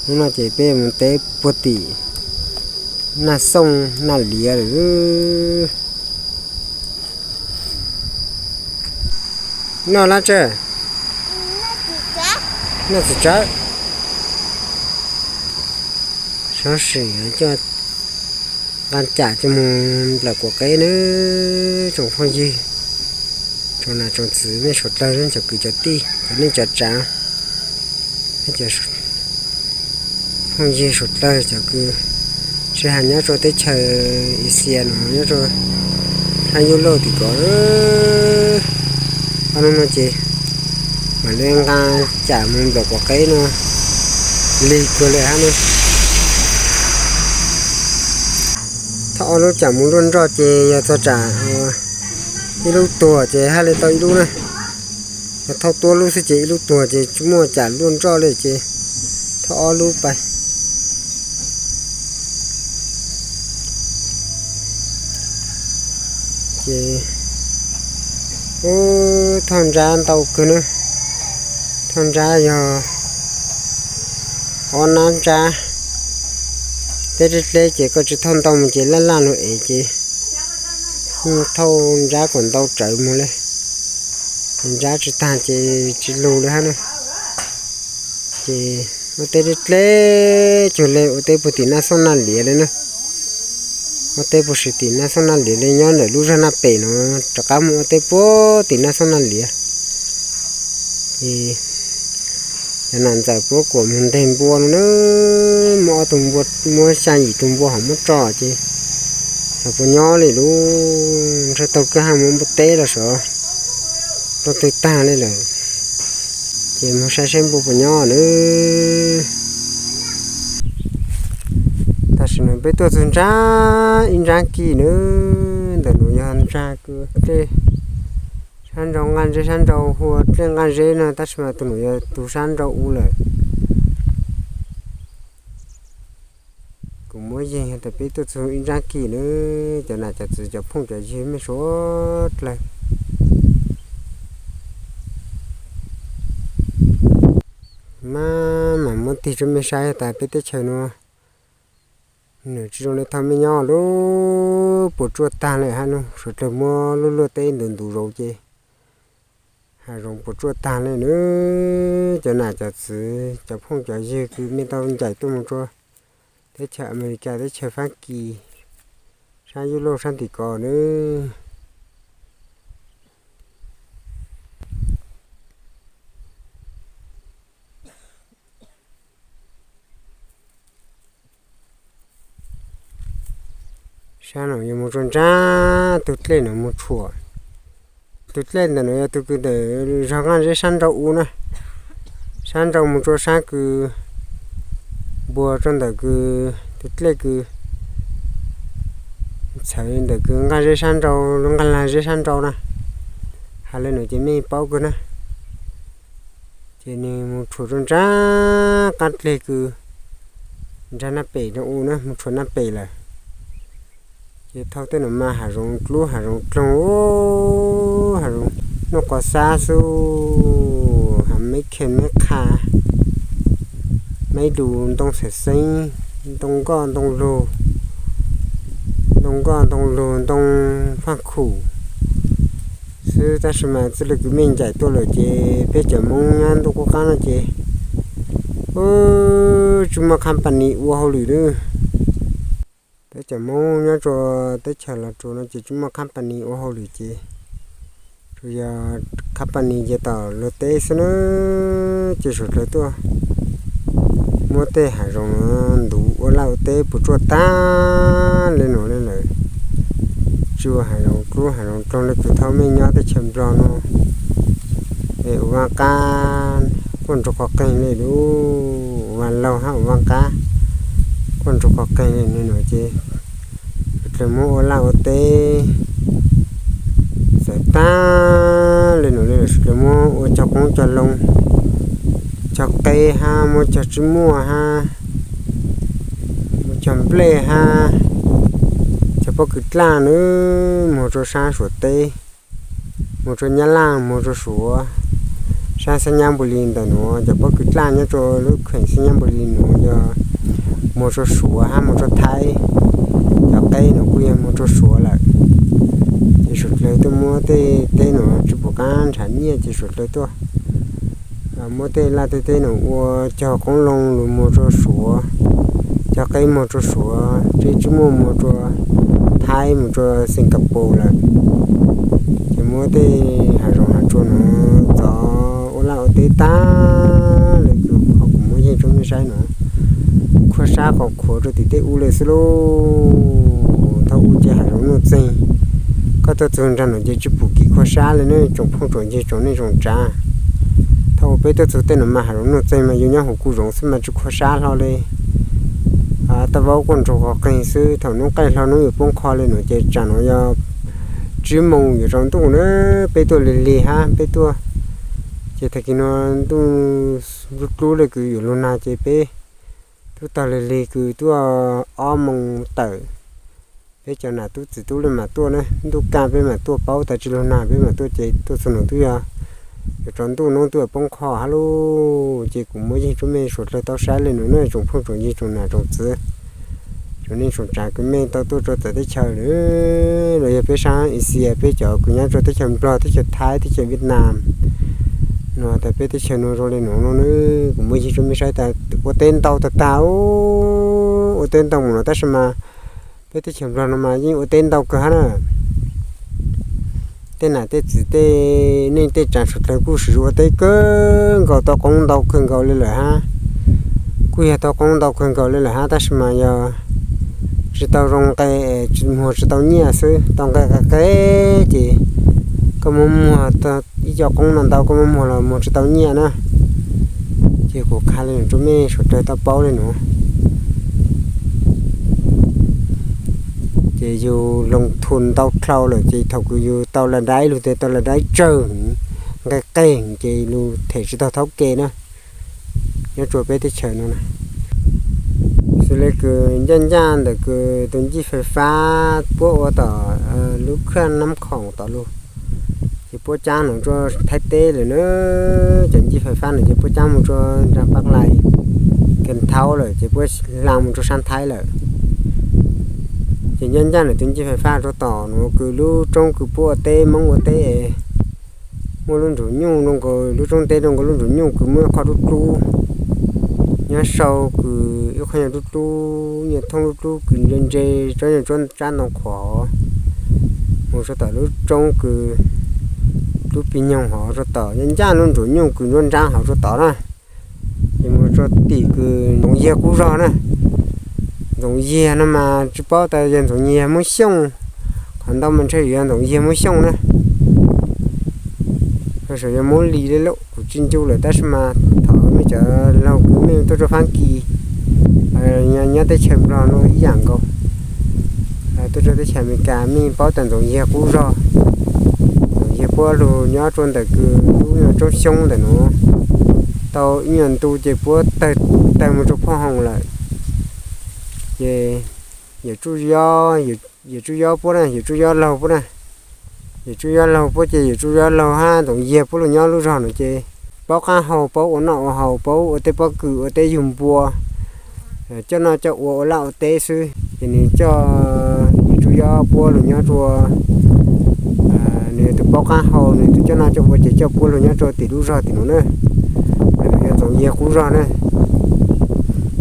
Hnub no ces peb mus teb puag tim Naj Xooj Naj Liav lawm. Noj lab tsa, noj txiv tsawb. Sab sim coj nqa cam coj mus nplawm quav qeb nawb tsoom phooj ywg, tsoom nam tsoom txwv nej suav dlawg cov kwv cov tij cov neej cov tsav, cov phooj ywg suav dlawg cov kwv tij has nyob rau teb chaws Asia no nyob rau sab Yus Lauj tim ko. Ob hnub no ces mam li nqa cam mus nplawm quav qeb no lig kawg li hab no. Thauj ob lub cam mus luaj nroj ces yog txog tsam ib lub tuag ces haj li tau ib lub na. Yog thauj tuab lub xwb ces ib lub tuag ces tsis muaj cam luaj nroj li ces thauj ob lub pais. Ces ub, thauj nrab ntau kawg na. Thauj nrab yog ob nab nrab. Teb deb dleb ces koj tsis thauj ntau mus ces laj laj lug es ces thauj nrab kom ntau tsawv mus li. Nrab tsis tag ces tsis lug li hab na. Ces ua teb deb dleb cuag li ua teb puag tim Naj Xooj Naj Liav li na. Ua teb puag tim Naj Xooj Naj Liav li nyob ntawm lub zog Naj Pem no rov qab mus ua teb puag tim Naj Xooj Naj Liav. Ces cov nam ntxawm puab kuam mus nteg npua no na, muab ob tug npua, muab xya yim tug npua hov muab tso ces xyov puas nyob li lub ntshaw taug kwj ha muab npua teb los sav rau twg tag li lawm. Ces mus saib saib npua puas nyob na. Tam sim no peb tuaj txug nrab ib nrab kis na, ntawm nuav yog nrab kws sab nrau nqaj ntseb sab nrau hu ua dlej nqaj ntseb no tab sis mas tug nuav yog tug sab nrau u lawm. Kuv muab yeeg tas peb tuaj txug ib nrab kis na, cov nam cov txwv cov phooj cov ywg mej suav dlawg. Maj mam muab tig rua mej saib tas peb teb chaws nuav nwg tsi zoo le thaum mej nyob lub puas tsuaj tag le hab nub, suav dlawg muab luaj luaj teb ntuv ntuv zauv ces has zoov puas tsuaj tag le nub. Cov nam cov txwv cov phooj cov ywg kws mej tau ncaim tuaj mus rua teb chaws Amelikas, teb chaws Fab Kis, sab Yub Lauj sab tim ko nub. Sab nuav yog mus rua nrab tug dlej nuav mus tshuam. Tug dlej ntawm nuav yog tug kws ntawm zog nqaj zeb sab nrau u na, sab nrau mus rua sab kws npuag rua ntawm kws tug dlej kws txhawv ntawm kws nqaj zeb sab nrau, nqaj lag zeb sab nrau na. Has le nuav ces mej paub kawg na. Ces nwg mus tshuam rua nrab qab dleg kws nrag Naj Pem rua u na, mus tshuam Naj Pem lawm. Ces thauj tej nuav mas hav zoov dlub hav zoov dloog, hav zoov nuj qos xab xub, hav meb khees meb qha, meb lug ntoo xeem xeeb, ntoo nkoj ntoo lug, ntoo nkoj ntoo lug, ntoo faaj khum xwb. Tab sis mas txuj lug kws mej ncaim tuaj lawm ces peb cov Moob nyob ntuj qub qab no ces tsi muaj company ua hauj lwm lawm. Peb cov Moob nyob rua teb chaws Los Tsuas no ces tsi muaj company ua hauj lwm ces tsuas yog company ces tom luag teb xwb na. Ces suav dlawg tuaj muab tej hav zoov nuav ntuv ua laj ua teb puas tsuaj tag le nuav le lawm. Tsi ua hav zoov dlub hav zoov dloog le kws thaum mej nyob teb chaws Nplog no es ua vaaj qab quaj nrug qhov qeeg le lub, ua vaaj laug hab ua vaaj qab quaj nrug qhov qeeg le nuav ces suav dlawg muab ua laj ua teb txawv tag le nuav le lawm. Suav dlawg muab ua cog qoob cog loo, cog qeb hab, muab cog tsib muaj hab, muab cog nplej hab, cog pob kws dlaj nub, moog rua sab Suav teb, moog rua Nyab Laj, moog rua Suav, sab Xab Nyab Npus Lis ntawm nuav, cov pob kws dlaj nyob rua lub kheem Xab Nyab Npus Lis nuav yog muag rua Suav hab muag rua Thaib. Cov qeb nuav kuj yog muag rua Suav lawm. Ces suav dlawg tuaj muab tej teb nuav tsi pum qaab nrhav nyiaj ces suav dlawg tuaj muab tej laj tej teb nuav ua cog qoob loo lug muag rua Suav, cog qeb muag rua Suav, teb tsi muaj muag rua Thaib, muag rua Singapore lawm. Ces muab tej hav zoov hav tsuag nuav txov ua laj ua teb tag lawm, kuv muab yeej rua mej saib nuav. Khuab sab qhov khuav rua tim tej ub lawm xwb lauj. Thaum ub ces hav zoov nuj txeeg, koj tuaj txug nraag nuav ces tsi pum kev khuab sab le ne tsoom phooj tsoom ywg tsoom neej tsoom tsaav. Thaum ub peb tuaj txug tej nuav mas hav zoov nuj txeeg mas yug nyob huv kuj zoov xwb mas tsi khuab sab hlo le. Taj vaub quaj nrug qhov qeeg xwb, thaum nub qaij hlo nub yuav poob qho le nuav ces tsaam nuav yog tsib moos yuav tsaus ntuj na, peb tuaj lig lig hab peb tuaj. Ces tag kis nuav ntuj dlub dlub le kws yuav lug nag ces peb tub taug lig lig kws tuaj ob moos tawm. Peb cov nam tub txiv tub le maam tuaj ne, ntuj kaj peb maam tuaj, paub tas tsi lug nag peb maam tuaj ces tuaj txug nuav tub yog yuav tsaus ntuj nub tub yuav poob qho hab lauj. Ces kuv muab yeej rua mej suav dlawg tau saib le nuav ne tsoom phooj tsoom ywg tsoom nam tsoom txiv, tsoom neej tsoom tsaav kws mej tau tuaj rua txawv teb chaws lawm, los yog peb saab Asia peb cov kws nyob rua teb chaws Nplog, teb chaws Thaib, teb chaws Vietnam nuav, tas peb teb chaws nuav zoo le nuav no ne, kuv muab yeej rua mej saib tas ua teb ntau tag tag, ua teb ntau mus no tab sis mas peb teb chaws Nplog no mas yeej ua teb ntau kawg hab na. Tej nam tej txiv tej neej tej tsaav suav dlawg kuj sim ua teb kawg nkaus, tau qoob ntau kawg nkaus le lawm hab. Kuj yog tau qoob ntau kawg nkaus le lawm hab tab sis mas yog tsi tau zoo nqe, tsi muag tsi tau nyiaj xwb, tau nqe qe qe ces koj muab muag ib co qoob no ntau koj muab muag los muag tsi tau nyiaj na. Ces kuv qha le nuav rua mej suav dlawg tau paub le nuav. Ces yug loo thum ntau dlhau lawm ces thaum kws yug tau la daib lug tes tau la daib tsawg, nqe qeeg ces lug them tsi tau thaub ke na. Nyob rua peb teb chaws no na, xws le kws ncaaj ncaaj ntawm kws tus ncij fais fab puab ua tom lub khaj Nab Khoom tom lug, ces puab caab nuav rua Thaib teb lawm na. Cov ncij fais fab nuav ces puab caab moog rua nraag Paj Lais, Kees Thaub lawm ces puab hla moog rua saab Thaib lawm. Ces ncaaj ncaaj ntawm tus ncij fais fab rua tom nuav kws lub roob kws puab ua teb Moob ua teb, muaj lub ntsum nyuj zoo nkaus, lub roob teb zoo nkaus lub ntsum nyuj kws muaj ib qho dub dlub nyob sau, kws ib qho nyuag dub dlub, nyuag thoob dub dlub kws ntse ntse, tsob nyuag tsob tsab ntoo khuam, moog rua tom lub roob kws lub pig nyoog hov rua tom ncaaj ncaaj lub ntsum nyuj kws nruab nraab hov rua tod na. Ces moog rua tim kws Ntxoov Yiag qub zog na. Ntxoov Yiag no mas tsi paub tas yog Ntxoov Yiag Moob Xyooj, qhov ntau mas ntshe yog Ntxoov Yiag Moob Xyooj na. Saum yog Moob Lis le lauj, kuv tsi ncu lawm tab sis mas thov mej cov laug kws mej tuaj rua Faab Kis, nyob teb chaws Nplog nuav ib yaam nkaus, tuaj rua teb chaws Amelikas mej paub tas Ntxoov Yiag qub zog. Ntxoov Yiag puab lug nyob rua ntawm kws lub nyuag roob xyoob ntawm nuav tau ib nyuag ntu ces puab tawg, tawg moog rua Phoj Hoos lawm. Ces yawm Tsuj Yob, yawm Tsuj Yob puab na, yawm Tsuj Yob laug puab na, yawm Tsuj Yob laug puab ces yawm Tsuj Yob laug hab Ntxoov Yiag puab lug nyob lub zog nuav ces paub qaab hau, paub ua noj ua haus, paub ua tej pob kws ua tej yug npua, coj noj coj ua ua laj ua teb xwb. Ces nws coj yawm Tsuj Yob puab lug nyob rua, nws yog tus paub qaab hau, nws tus coj noj coj ua ces coj puab lug nyob rua tim lub zog tim nuav na. Nws yog Ntxoov Yiag qub zog na.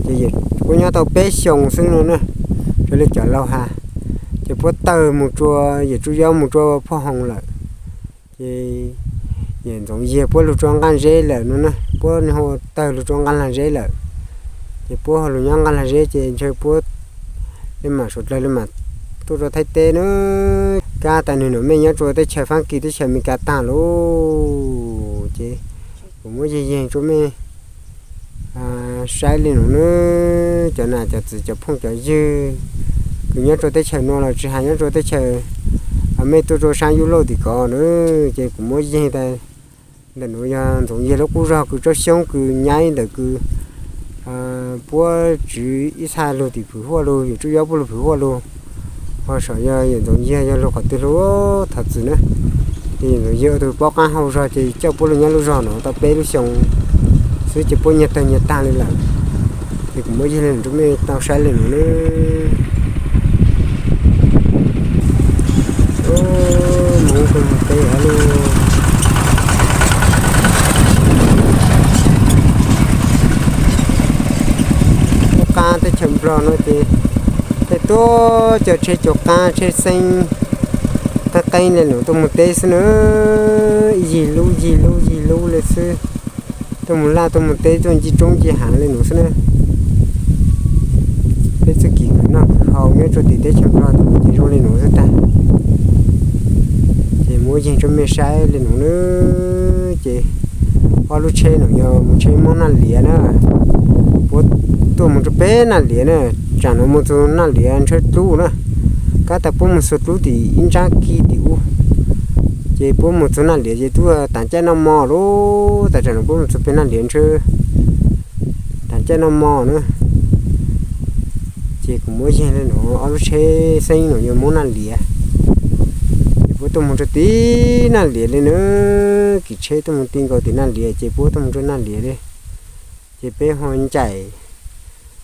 Ces puab nyob tau peb xyoos xwb no na, raws li cov laug has. Ces puab tawg moog rua, yawm Tsuj Yob moog rua Phoj Hoos lawm. Ces yawm Ntxoov Yiag puab lug rua Nqaaj Zeb lawm no na, puab nws ho tawg lug rua Nqaaj Lag Zeb lawm. Ces puab ho lug nyob Nqaaj Lag Zeb ces ntshe puab le maam suav dlawg le maam tuaj rua Thaib teb na. Kab tas nwg nuav mej nyob rua teb chaws Faab Kis teb chaws Amelikas taag lauj. Ces kuv muab yeeg yeeg rua mej saib le nuav na, cov nam cov txiv cov phooj cov ywg kws nyob rua teb chaws nuav los tsi has nyob rua teb chaws mej tuaj rua saab Yub Lauj tim ko na. Ces kuv muab yeeg tas ntawm nuav yog Ntxoov Yiag lub qub zog kws tsob xyoob kws nyaib ntawm kws puab tswv ib txha lug tim Phwv Huaj lug, yawm Tsuj Yob puab lug Phwv Huaj lug, ho saum yog yawm Ntxoov Yiag yog lug qhov twg lug thov txim na. Ces yog tus paub qaab hau zog ces coj puab lug nyob lub zog nuav tau peb lub xyoo xwb ces puab nyiag tag nyiag taag li lawm. Ces kuv muab yeeg le nuav rua mej tau saib le nuav na. Moog tug moog teb lug. Lub qaab teb chaws Nplog nuav ces tej tuab cov tsheb cov qaab tsheb xeeb qeeb qeeb le nuav tuaj moog teb xwb na. Yig lub yig lub yig lub le xwb. Tuaj moog laj tuaj moog teb tuaj ncej roob ncej haav le nuav xwb na. Peb txuj kev kws noj kws haus nyob rua tim teb chaws Nplog ces zoo le nuav xwb tag. Ces muab yeeg rua mej saib le nuav na. Ces ob lub tsheb nuav yog moog tsheb Moob Naj Liav na. Puab tuaj moog rua peb Naj Liav na. Tsaam nuav moog txug Naj Liav ntshaw dlub na. Kab tag puab moog xuas dlub tim ib ntsab kig tim ub. Ces puab moog txug Naj Liav ces tuaj taag caij noj mov lug. Tag tsaam nuav puab moog txug peg Naj Liav ntshaw taag caij noj mov na. Ces kuv muab yeeg le nuav ob lub tsheb xeeb nuav yog Moob Naj Liav. Ces puab tuaj moog rua tim Naj Liav le na. Kev tsheb tuaj moog ti nkaus tim Naj Liav ces puab tuaj moog rua Naj Liav le. Ces peb ho ncaim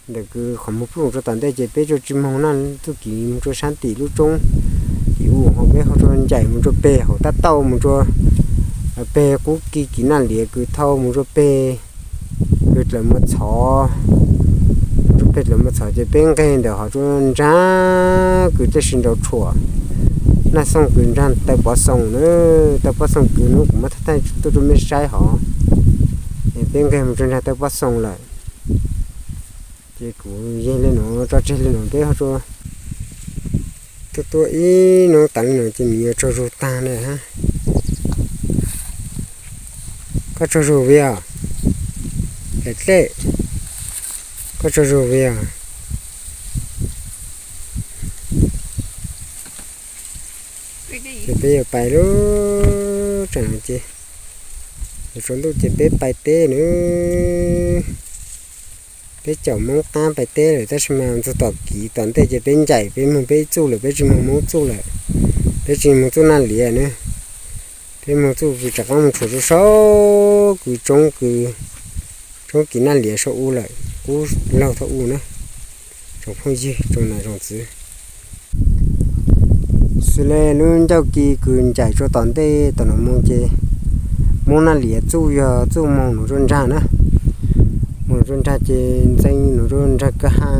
ntawm kws qhov moog pum rua tom ntej ces peb tsuas tsi moog na, txuj kev moog rua saab tim lub roob tim u ho peb ho tsuas ncaim moog rua peg hauv tab tauj moog rua peg qub kig kev Naj Liav kws thau moog rua peg kws dlawm Muas Txhov. Rua peg dlawm Muas Txhov ces peb nqeg ntawm hov rua nraag kws tej sib nraus tshuam Naj Xooj kws nraag Taw Pov Xoom na. Taw Pov Xoom kws nub kuv muab thaij thaij tuaj rua mej saib hov. Peb nqeg moog rua nraag Taw Pov Xoom lawm. Ces kuv yeeg le nuav tso tseg le nuav peb ho rua tuaj tuaj ib nub taag le nuav ces nws yuav tsaug zug taag le hab. Koj tsaug zug vim os? Dlej, koj tsaug zug vim os? Ces peb yuav pais lub tsaam ces yuav tsaus ntuj ces peb pais teb nawb. Peb caum Moob qaab pais teb lawm tab sis mas txug tom kev tom ntej ces peb ncaim peb moog peb ib txuj lawm, peb tsi moog Moob txuj lawm. Peb tsi moog txuj Naj Liav na. Peb moog txuj kws rov qaab moog tshuam rua saum kws tsoob kws, tsoob kev Naj Liav saum u lawm, qub laug thaum u na. Tsoom phooj ywg tsoom nam tsoom txwv, xws le lub ncauj kis kws ncaim rua tom ntej tom nuav moog ces Moob Naj Liav txuj yog txuj moog nuav rua nraag na. Moog nuav rua nraag ces ntxeev nuav rua nraag kwj ha,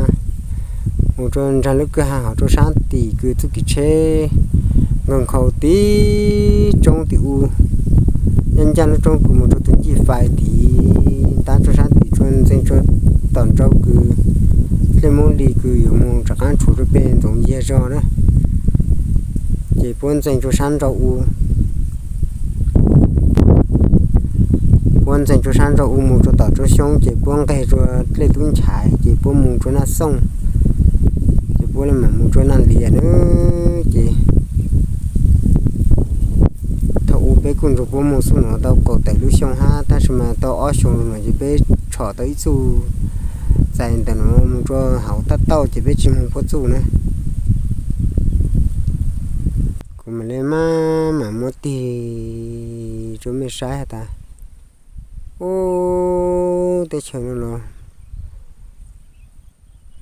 moog rua nraag lub kwj ha hov rua saab tim kws txuj kev tsheb nkaug nkhaus tib tsoob tim u, nyob ncaj lub roob kws moog rua tug ncij fais tid, ntab rua saab tim rua ntxeev rua tom nraud kws dlej Moob Lis kws yuav moog rov qaab tshuam rua peg ntxoov yag zog na. Ces puab ntxeev rua saab nraud u, puab ntxeev rua saab nraud u moog rua tom roob xyoob ces puab nqeg rua dlej tub nchaiv ces puab moog rua Naj Xooj, ces puab le maam moog rua Naj Liav na. Ces thaum u peb kuj nrug puab moog txuj nuav tau kaum tawm lub xyoo hab tab sis mas tau ob xyoo lug nuav ces peb tshom tau ib txuj txais ntawm nuav moog rua hauv taj tauj ces peb tsi moog puab txuj na. Kuv mam le maj mam muab tig rua mej saib has tas, ub, teb chaws nuav los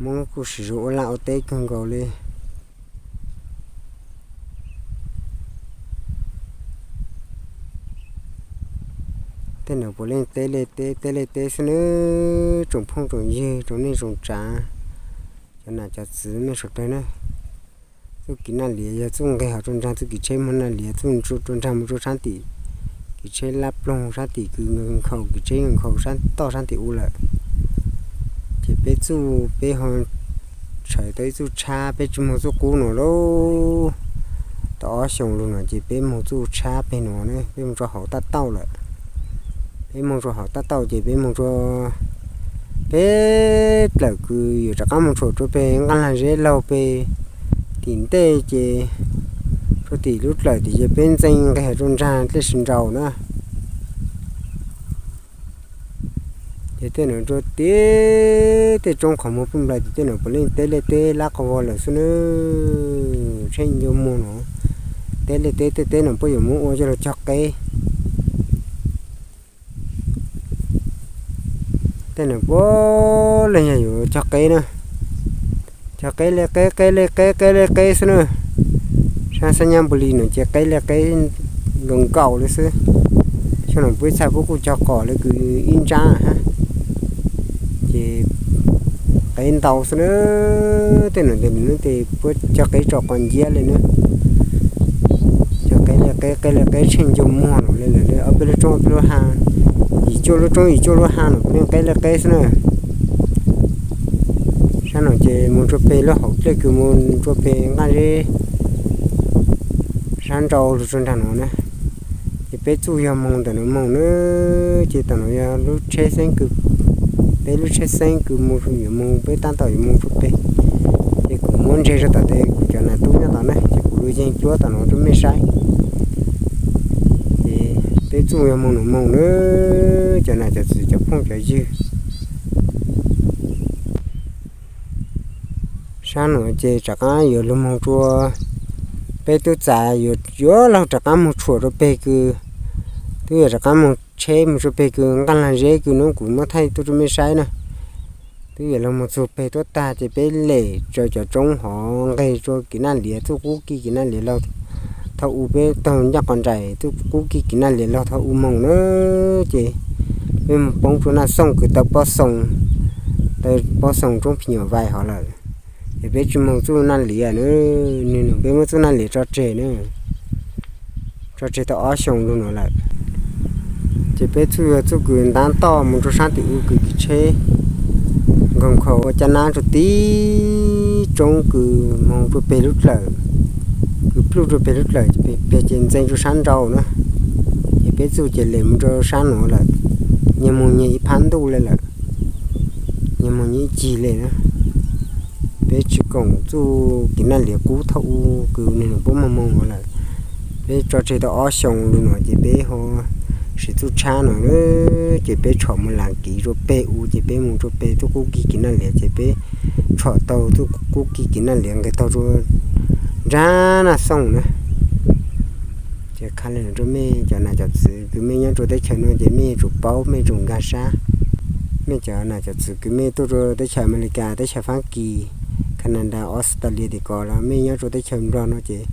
Moob kuj sim zug ua laj ua teb kawg nkaus li. Tej nuav puav leej teb le teb, teb le teb xwb nawb tsoom phooj tsoom ywg tsoom neej tsoom tsaav, cov nam cov txwv mej suav dlawg na. Txuj kev Naj Liav yog txuj nqeg hov rua nraag, txuj kev tsheb moog Naj Liav txuj rua nraag moog rua saab tim kev tsheb lab ploog, saab tim kws nkhaus kev tsheb nkhaus saab toj saab tim u lawm. Ces peb txuj peb ho tshawb tau ib txuj tshab, peb tsi moog txuj qub nuav lauj. Tau ob xyoos lug nuav ces peb moog txuj tshab peg nuav na, peb moog rua hauv taj tauj lawm. Peb moog rua hauv taj tauj ces peb moog rua peb dlawm kws yuav rov qaab moog tshuam rua peg nqaj lag zeb laug peg tim ntej ces rua tim lub dlawm tim ces peb ntxeev nqeg rua nraag dlej sib nraus na. Ces tej nuav rua tim tej roob qhov muag pij nplais tim tej nuav puav leej teb le teb lab qhov vog lawm xwb nawb. Tsheb ncua muag nuav Teb liaj teb tej teb no puab yuav muab ua coj lug cog qeb. Tej no puab leej yog yuav cog qeb na. Cog qeb liaj qeb, qeb liaj qeb, qeb liaj qeb xwb na. Saab Xab Nyab Npus Lis no ces qeb liaj qeb nkaus nkaus li xwb. Xyoo no puab ib txha puab kuj cog qos li kws ib ntsab hab, ces qeb ntau xwb na. Tej no tes nws tes puab cog qeb tso qos nciab li na. Cog qeb liaj qeb, qeb liaj qeb tsheej ncu muag no li lawm, ob peb lub roob ob peb lub hab, yim cuaj lub roob yim cuaj lub hab no puab yeej qeb liaj qeb xwb na. Saab no ces moog rua peg lub hauv dlej kws moog rua peg nqaj zeb, saab nrau lug rua nraag no na. Ces peb txuj yog moog ntawm no moog na, ces tom no yog lub tsheb xeeb kws, peb lub tsheb xeeb kws moog yuav moog, peb taab tom yuav moog rua peg. Ces kuv muab ntseg rua tom tes kuv cov nam tub nyob tom na, ces kuv lug yeeg cuab tom no rua mej saib. Ces peb txuj yog moog no moog na, cov nam cov txwv cov phooj cov ywg. Saab no ces rov qaab yuav lug moog rua, peb tub txav yuav, yuav lug rov qaab moog tshuam rua peg kws, tub yuav rov qaab moog tsheb moog rua peg kws nqaj laag zeb kws nub kuv muab thaij tuaj rua mej saib na. Tub yuav lug moog txug peg tuab taag ces peb lem rua cov roob hov nqeg rua kis naj liav, txuj qub kig kis naj liav laug thaum u, peb taug ncaaj qos nraim txuj qub kig kis naj liav laug thaum u moog na. Ces peb moog poob rua Naj Xooj kws taw pob xoo, taw pob xoo roob Phim Nyuam Vais hov lawm. Ces peb tsi moog txuj naj liav na, nwg nua peb muab txuj naj liav tso tseg na, tso tseg tau ob xyoo lug no lawm. Ces peb txuj yog txuj kws ntaab toj moog rua saab tim u kws kis tsheb nkoog khaus ua caj nab rua tib roob kws moog rua peg lub dlawm, kws pluj rua peg lub dlawm, peg ces ntxeev rua saab nrau na. Ces peb txuj ces lem moog rua saab nuav lawm, nyag moog nyag ib phab ntuj le lawm, nyag moog nyag ib cig le na. Peb tsi koom txuj kis naj liav qub thaum u kws nwg nua puab moog moog lawm. Peb tso tseg tau ob xyoo lug no ces peb ho siv txuj tshab no, ces peb tshom moog laag kiv rua peg u, ces peb moog rua peg txuj qub kig kis naj liav, ces peb tshom taug txuj qub kig kis naj liav nqeg taug rua nraag Naj Xooj na. Ces qha le nuav rua mej cov nam cov txwv kws mej nyob rua teb chaws nuav ces mej yuav tsum paub, mej yuav tsum nkaag sab. Mej cov nam cov txwv kws mej tuaj rua teb chaws Amelikas, teb chaws Faabkis, Kanadas, Australia tim ko los mej nyob rua teb chaws Nplog nuav ces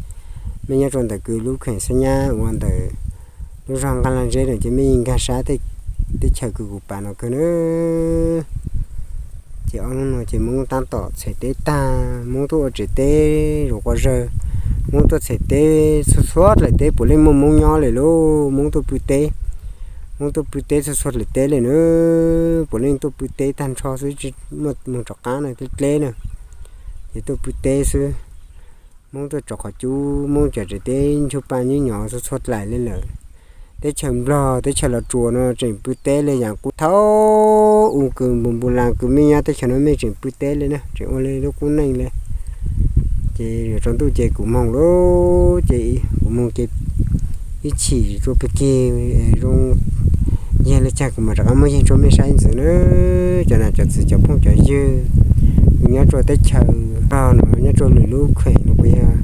mej nyob rua ntawm kws lub kheem xab nyab ua ntawm lub zog nqaj laag zeb no ces mej yeej nkaag sab teb chaws kws kuv pav no kawg na. Ces ob nub no ces Moob taab tom txhais teb taag, Moob tuaj ua tsev teb zuj quas zawg, Moob tuaj txhais teb txhua txhua dlaim teb puav leej muaj Moob nyob le lauj. Moob tuaj pw teb, Moob tuaj pw teb txhua txhua dlaim teb le na, puav leej tuaj pw teb taag nrho xwb, tsi muaj moog rov qaab na, dleb dleb na, ces tuaj pw teb xwb. Moob tuaj tso qhov cub, Moob cov tsev teb nchuj pa nyuj nyov txhua txhua dlaim le lawm. Teb chaws Nplog teb chaws Los Tsuas no tseem pw teb le yaam qub thaum u kws npus npus las kws mej nyob teb chaws no mej tseem pw teb le na, tseem ua le lub qub neej le. Ces yuav tsaus ntuj ces kuv moog lauj, ces kuv moog ces ib chim rua peg kig zoo yeeg le caag kuv mam rov qaab muab yeeg rua mej saib ntxiv na. Cov nam cov txwv cov phooj cov ywg, kws nyob rua teb chaws Nplog no, nyob rua lwm lub kheem no puas yog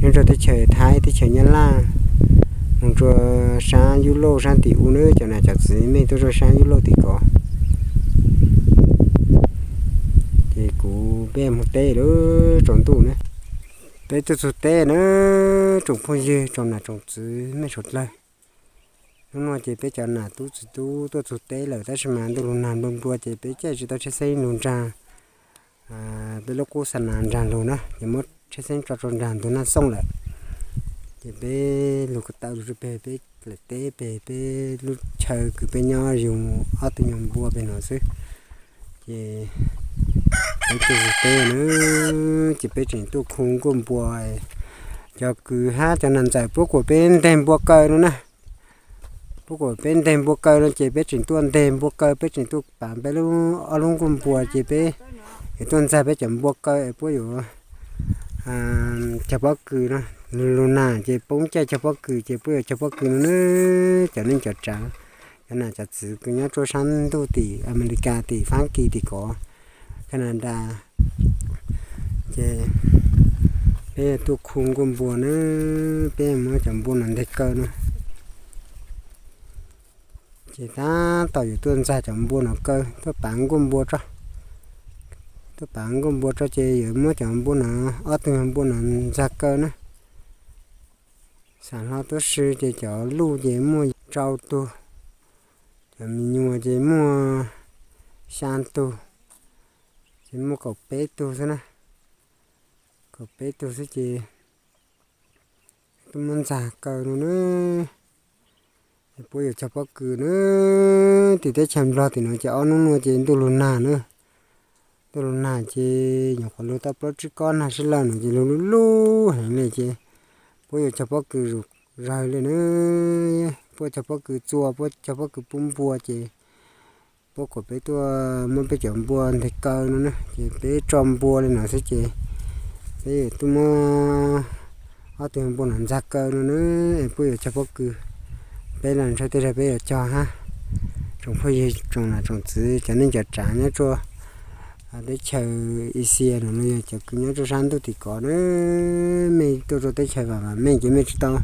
nyob rua teb chaws Thaib, teb chaws Nyab Laj, moog rua saab Yub Lauj saab tim u na, cov nam cov txwv mej tuaj rua saab Yub Lauj tim ko. Ces kuv peb moog teb lawm tsaus ntuj na. Peb tuaj txug teb na, tsoom phooj ywg tsoom nam tsoom txwv mej suav dlawg. Hnub no ces peb cov nam tub txwv tub tuaj txug teb lawm tab sis mas ntuj lug nag nplua nplua ces peb caij tsi tau tsheb xeeb lug nraag peb lub qub xa nas nraag lug na, ces muab tsheb xeeb tso rua nraag ntug Naj Xooj lawm. Ces peb lug ko taw lug rua peg peb dlaim teb peg peb lub chaw kws peb nyob yug ob tug nyuag npua peg no xwb. Ces peb tuaj txug teb na, ces peb tseem tuaj khu nkuaj npua. Cov kws hab cov nam ntxawm puab kuam peb nteg npua kaw no na. Puab kuam peb nteg npua kaw no ces peb tseem tuaj nteg npua kaw, peb tseem tuaj pav peb lub ob lub nkuaj npua ces peb yuav tuaj ntxag peb cov npua kaw es puab yuav cog pob kws no. Lug lug nag ces poob caij cog pob kws ces puab yuav cog pob kws no na. Cov neej cov tsaav, cov nam cov txwv kws nyob rua saab ntuj tim Amelikas, tim Faabkis, tim ko, Kanadas, ces Peb tuaj khu nkuaj npua na, peb muab cov npua no nteg kaw na. Ces tab tom yuav tuaj ntxag cov npua no kaw, tuaj pav nkuaj npua tso. Tuaj pav nkuaj npua tso ces yuav muab cov npua no, ob tug npua no ntxag kaw na. Xam hlo tuab si ces cov luj ces muaj rau tug, cov me nyuam ces muaj xya tug, ces muaj kaum peb tug xwb na. Kaum peb tug xwb ces tuaj muab ntxag kaw no na. Puab yuav cog pob kws na. Tim teb chaws Nplog tim no ces ob hnub no ces ntuj lug nag na. Ntuj lug nag ces nyuam qhuav lug tau plaub tsib kob nag sib law no ces lug lub lub heev li ces puab yuav cog pob kws zuj zawg li na. Puab cog pob kws txua, puab cog pob kws pub npua ces puab kom peb tuaj muab peb cov npua nteg kaw no na, ces peb tso npua li no xwb ces peb tuaj muab ob tug npua no ntxag kaw no na, es puab yuav cog pob kws. Peb los ntshaw tej zag peb yuav cog hab. Tsoom phooj ywg tsoom nam tsoom txwv cov neej cov tsav nyob rua teb chaws Asia no los yog cov kws nyob rua sab ntuj tim kov na, mej tuaj rua teb chaws vam vam meej ces mej tsi tau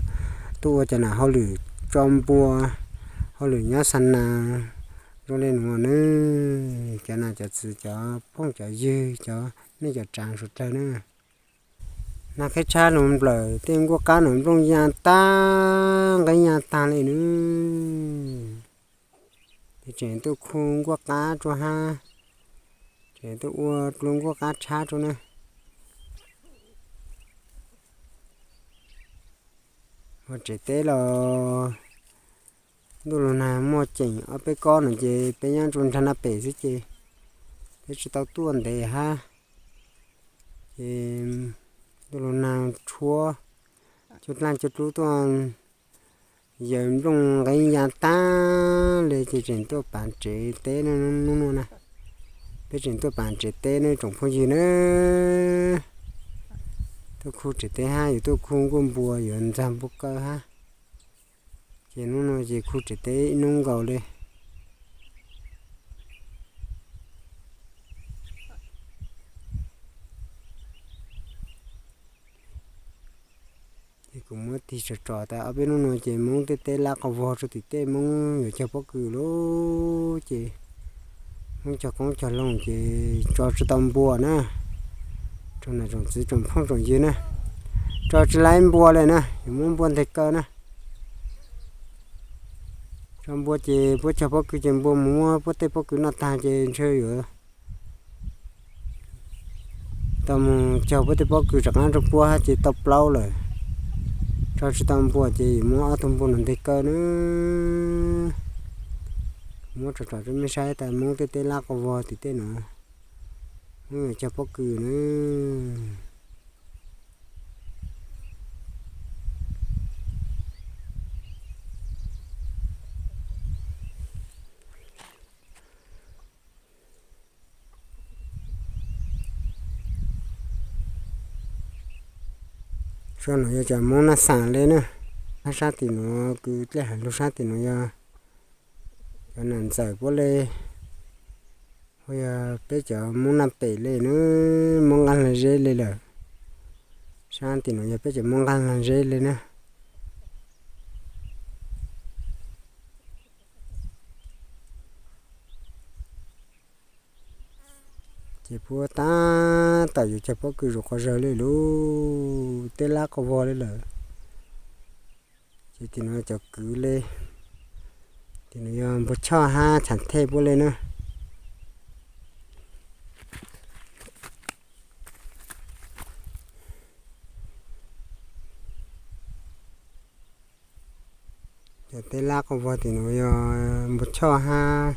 tuaj ua cov nam hauj lwm tso npua, hauj lwm nyob xa nas zoo li nuav na. Cov nam cov txwv cov phooj cov ywg cov neej cov tsav suav dlawg na. Nag qhib tshab lug nplawm tej nkuaj qab no nplooj ya tag nqeeb ya tag li na. Ces tseem tuaj khu nkuaj qab rua hab, tseem tuaj ua dluab nkuaj qab tshab rua na. Ua tsev teb los ntuj lug nag muaj ceem ob peb kob no ces peb nyob rua nraag naj pem xwb ces peb tsi tau tuaj ntev hab. Ces ntuj lug nag tshuab, cua dlaaj cua dlub tuaj yaws nplooj nqeeb ya tag li ces tseem tuaj paav tsev teb hnub nuav na. Peb tseem tuaj paav tsev teb ne tsoom phooj ywg na. Tuaj khu tsev teb hab yuav tuaj khu nkuaj npua yuav ntxag npua kaw hab. Ces hnub nuav ces khu tsev teb ib hnub nkaus li. Ces kuv muab tig tsom tsom tas ob peb hnub nuav ces Moob tej teb lab qau vog rua tim tej, Moob yuav cog pob kws lawm ces Moob cog qoob cog loo ces tso tsi tau npua na. Tsoom nam tsoom txwv tsoom phooj tsoom ywg na, tso tsi laib npua li na, yuav muab npua nteg kaw na. Tso npua ces puab cog pob kws ces npua mus muab puab tej pob kws noj tag ces ntshe yuav tau mus cog puab tej pob kws rov qaab rua puab hab ces tau plaub lawm. Tso tsi tau npua ces yuav muab ob tug npua no nteg kaw na. Muab tsom tsom rua mej saib tas Moob tej teb lab qau vog tim tej nuav, Moob yuav cog pob kws na. Sau nuav yog cov Moob Naj Xaam le na. Hab sab tim nuav kws dlej has lug sab tim nuav yog cov nam ntxawm puab le, hu yog peb cov Moob Naj Pem le na, Moob Nqaaj Laag Zeb le lawm. Sab tim nuav yog peb cov Moob Nqaaj Laag Zeb le na. Ces puab tab tom yuav cog pob kws zuj quas zawg le lub tej lab qau vog le lawm. Ces tim nuav cov kwv le, tim nuav yog npua choj hab chav thej puab le na. Cov tej lab qau vog tim nuav yog npua choj hab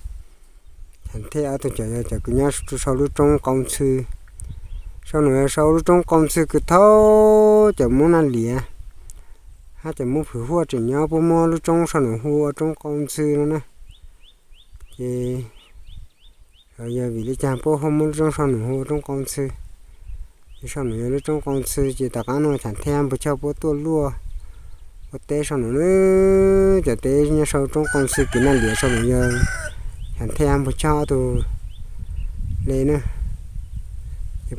chav thej ob tug, cov yog cov kws nyob rua sau lub roob qau ntxhw. Sau nuav yog sau lub roob qau ntxhw kws thaub cov Moob Naj Liav hab cov Moob Phwm Huaj tseem nyob, puab muab lub roob sau nuav hu ua roob qau ntxhw no na. Ces yog vim le caag puab ho muab lub roob sau nuav hu ua roob qau ntxhw? Ces sau nuav yog lub roob qau ntxhw ces tom qaab nuav chav thej npua choj puab tuaj luaj ua teb sau nuav na. Cov teb nyob sau roob qau ntxhw kws Naj Liav sau nuav yog chav thej npua choj ob tug le na.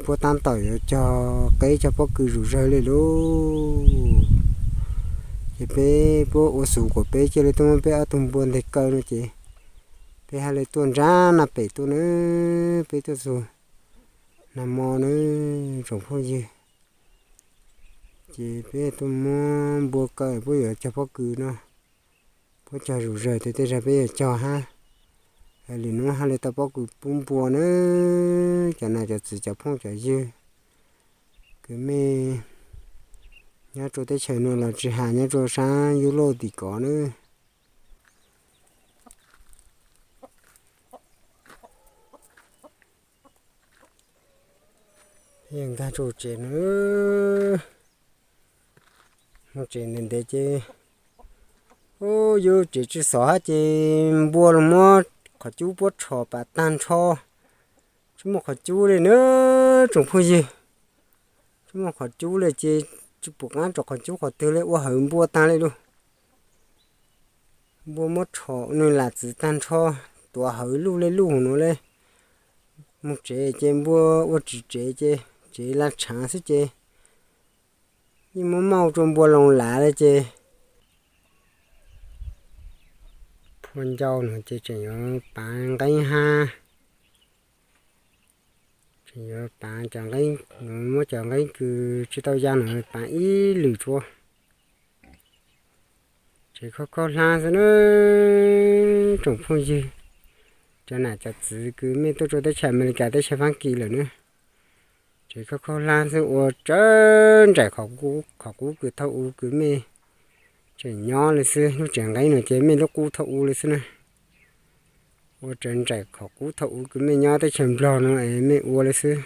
Puab taab tom yuav cog qeb cog pob kws zuj zawg li lauj. Ces peb puab ua xus kom peb cia li tuaj muab peb ob tug npua nteg kaw no ces peb hab li tuaj nrab na pem tuaj na, peb tuaj txug nag mo na tsoom phooj ywg. Ces peb tuaj muab npua kaw puab yuav cog pob kws no, puab cog zuj zawg tes tej zag peb yuav cog hab. Lwm nub hab li tau pob kws pub npua na cov nam cov txwv cov phooj cov ywg, kws mej nyob rua teb chaws nuav los tsis has nyob rua saab Yus Lauj tim kov na. Nkag rua tsev na, moog tsev ntev ntev ces, ub, yub tsev tsi xov hab ces npua los muab qhov cub puab rho pas tag nrho, tsi muaj qhov cub li na tsoom phooj ywg. Tsi muaj qhov cub li ces tsi pum qaab rua qhov cub qhov twg li, ua hawv npua taag li lug. Npua muab rho nwg lam txwv tag nrho, tuav hawv luj li luj nuav li. Moog tsev ces npua ua tsis tsev ces tsev laj tshaav xwb ces yeej muab mauj rua npua loo lav li ces. Phua ncau nuav ces tseem yuav paav nqeeb hab, tseem yuav paav cov nqeeb, muab cov nqeeb kws tsi tau ya nuav paav ib lwm tsua. Tsev khaub khaub hlab xwb na tsoom phooj ywg, cov nam cov txwv kws mej tuaj rua teb chaws Amelikas teb chaws Faab Kis lawm na. Tsev khaub khaub hlab xwb ua tsawv nraim qhov qub kws thaum ub kws mej tseem nyob li xwb. Lub tsev nqeeb nuav ces mej lub qub thaum ub li xwb na. Ua tsawv nraim qhov qub thaum ub kws mej nyob teb chaws Nplog nuav es mej ua li xwb.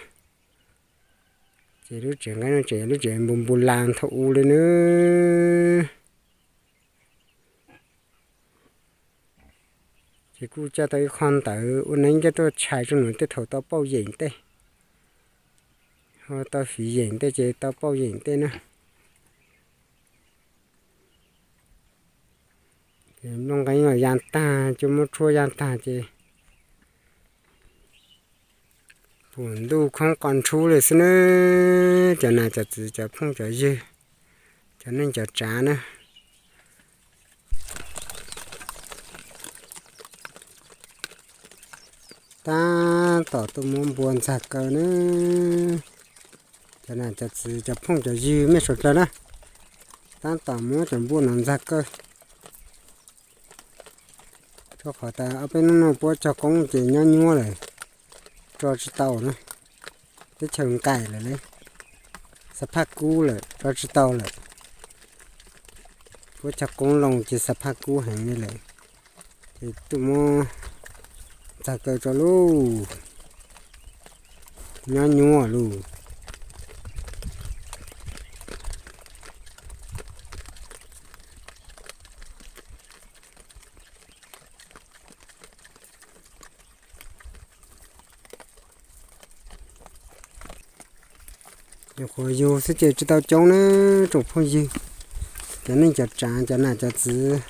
Ces lub tsev nqeeb nuav tseem yog lub tsev npus npus las thaum ub li na. Ces kuj coj tau ib qho ntawv ua neeb coj tuaj tshais rua nuav tej thaum tau pauj yeem tej, ho tau fiv yeem tej ces tau pauj yeem tej na. Ces nplooj nqeeb los ya tag, cua muab tshuab ya tag ces pum ntuj khoob qo ntshub li xwb na. Cov nam cov txwv cov phooj cov ywg, cov neej cov tsav na. Tab tom tuaj muab npua ntxag kaw na. Cov nam cov txwv cov phooj cov ywg mej suav dlawg na, tab tom muab cov npua nuav ntxag kaw. Rua qhov tas ob peb hnub no puab cog koob ces nyob nyuab lawm, tso tsi tau na. Teb chaws nqaim lawm li, xab phaj kub lawm, tso tsi tau lawm. Puab cog koob loo ces xab phaj kub heev li lawm, ces tuaj muab ntxag kaw tso lauj. Nyob nyuab lug. Nyuam qhuav yug xwb ces tsi tau coob na tsoom phooj ywg, cov neej cov tsav cov nam cov txwv,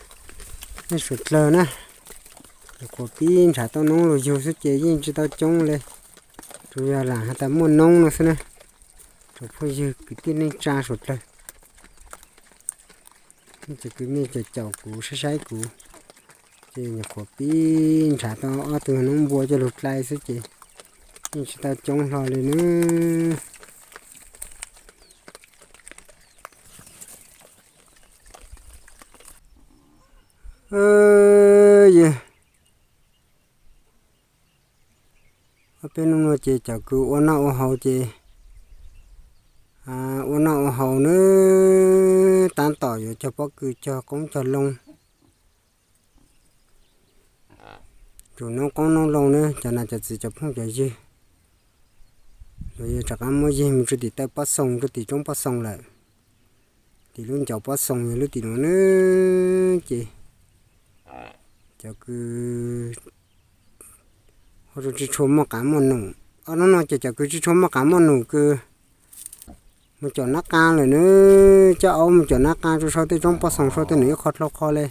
nej suav dlawg na. Nyuam qhuav pib nrhav tau noob lug yug xwb ces yeej tsi tau coob li, tsuas yog lam has tas muaj noob no xwb na. Tsoom phooj ywg kwv tij neej tsa suav dlawg, ces kwv mej caum caum kuv saib saib kuv, ces nyuam qhuav pib nrhav tau ob tug noob npua coj lug dlai xwb ces yeej tsi tau coob hlo li na. Yog ob peb hnub no ces cov kws ua noj ua haus ces ua noj ua haus nawb, tab tom yuav cog pob kws cog qoob cog loo, tsum noob qoob noob loo nawb cov nam cov txwv cov phooj cov ywg. Luag yuav rov qab muab yig mus rua tim taw pob xoos rua tim roob pob xoos lawm. Tim lub ncauj pob xoos yog lub tim nuav nawb ces cov kws ua rua tsi tshua muaj qav muaj num. Ob hnub no ces cov kws tsi tshua muaj qav muaj num kws mus caum nab qaa lawm nawb, coj aub mus caum nab qaa rua sau tej roob pob xoos sau tej num ib qho dlhau qhov le.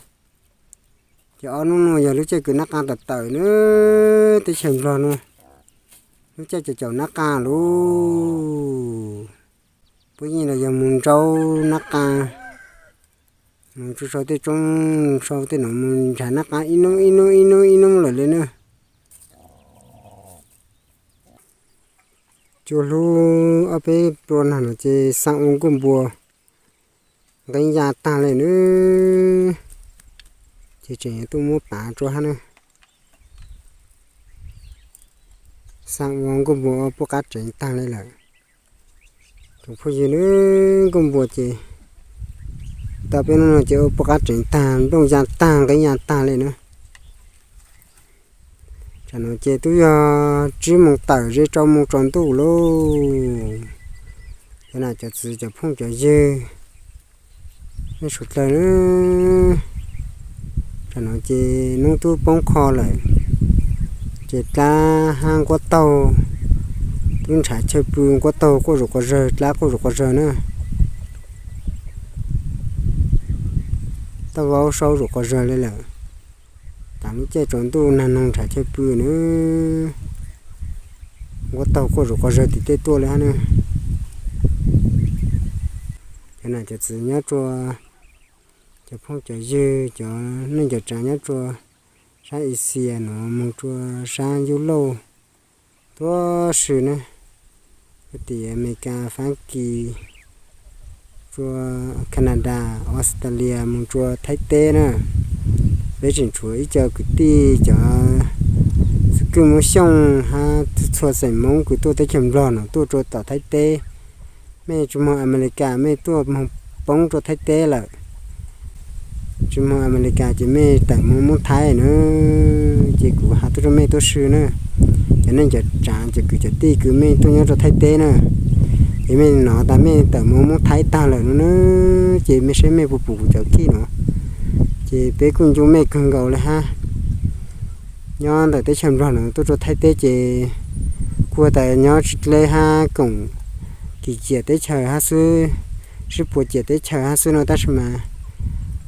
Ces ob hnub no yog lub caij kws nab qaa tawm tawm nawb, teb chaws Nplog no Lub caij caum caum nab qa lauj, puab yeej los yog mus nraub nab qa, mus tsuj sau tej roob, sau tej no mus nrhav nab qa ib nub ib nub ib nub ib nub lawm li na. Cua hlub ob peb plua nag no ces xaa ua nkuaj npua nqeeb ya taag le na, ces tseem tuaj muab pav rua hab na. Xaa ua nkuaj npua ua puab qab tseev taag le lawm. Tsoom phooj ywg na, nkuaj npua ces tau peb nub no ces ua puab qab tseev taag, nplooj ya taag nqeeb ya taag le na. Tsam no ces twb yog tsib moos tawm ze rau moos tsaus ntuj lauj. Cov nam cov txiv cov phooj cov ywg, nej suav dlawg na, tsam no ces nub tub poob qho lawm, ces dlaab hab nquab taug twb nrhav chaw pw, nquab taug quaj zuj quas zawg, dlaab quaj zuj quas zawg na. Taub vaub saub zuj quas zawg le lawm. Taam lub caij tsaus ntuj nag noog nrhav chaw pw na, nquab taug quaj zuj quas zawg tim tej tuaj le hab na. Cov nam cov txiv nyob rua, cov phooj cov ywg, cov neej cov tsaav nyob rua saab Asia nuav moog rua saab Yulauj tuab si na, tim Amelikas, Faab Kis, rua Canada, Australia moog rua Thaib teb na. Peb tseem tshuav ib co kwv tij cov xwm kwj Moob Xyooj hab txhua xeem Moob kws tuaj teb chaws Nplog no tuaj rua tom Thaib teb. Mej tsi moog Amelikas mej tuaj moog poob rua Thaib teb lawm, tsi moog Amelikas ces mej tawm moog Moob Thaib na. Ces kuv has tuaj rua mej tuab si na, cov neej cov tsaav cov kwv cov tij kws mej tuaj nyob rua Thaib teb na, ces mej nov tas mej tawm moog Moob Thaib taag lawm no na, ces mej saib mej puas pum kuv cov kij no. Ces peb kuj ncu mej kawg nkaus le hab. Nyob ntawm teb chaws Nplog no tuaj rua Thaib teb ces kuj tas nyob tsi dleb hab koom kis ciam teb chaws hab xwb, sib puas ciam teb chaws hab xwb no tab sis mas,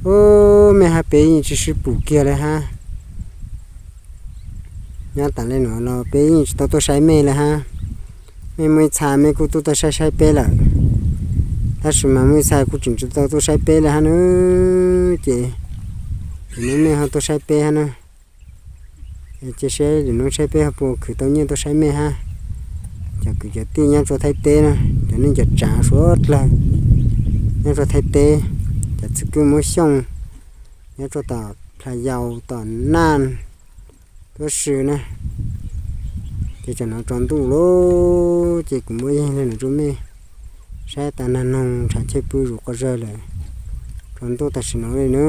ub, mej hab peb yeej tsi sib pum kiag le hab. Nyob tas le nuav los peb yeej tsi tau tuaj saib mej le hab. Mej muaj ib txha mej kuj tuaj tuaj saib saib peb lawm, tab sis mas muaj ib txha kuj tseem tsi tau tuaj saib peb le hab na. Ces nim no mej ho tuaj saib peb hab na. Cia saib nim no saib peb ho puas khwv tau nyiaj tuaj saib mej hab. Cov kwv cov tij nyob rua Thaib teb na, cov neej cov tsaav suav dlawg nyob rua Thaib teb, cov xwm kwj Moob Xyooj nyob rua tom Plha Yau tom Naj tuab si na. Ces tsam no tsaus ntuj lauj, ces kuv muab yeeg le nuav rua mej saib tas nag noog nrhav chaw pw zuj quas zawg lawm. Tsaus ntuj tam sim no le na,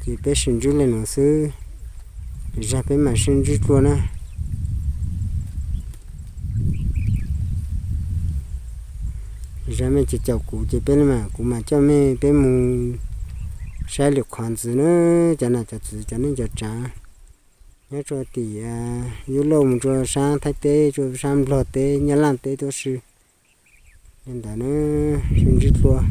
ces peb sib ntsib le nuav xwb, lwm zag peb mam sib ntsib dlua na. Lwm zag mej caum caum kuv ces peb le mas kuv mam coj mej peb mus saib lwm qhov ntxiv na, cov nam cov txiv cov neej cov tsaav nyob rua tim Yulauj mus rua saab Thaib teb, rua saab Nplog teb, Nyab Laj teb tuab si. Le ntawd na, sib ntsib dlua.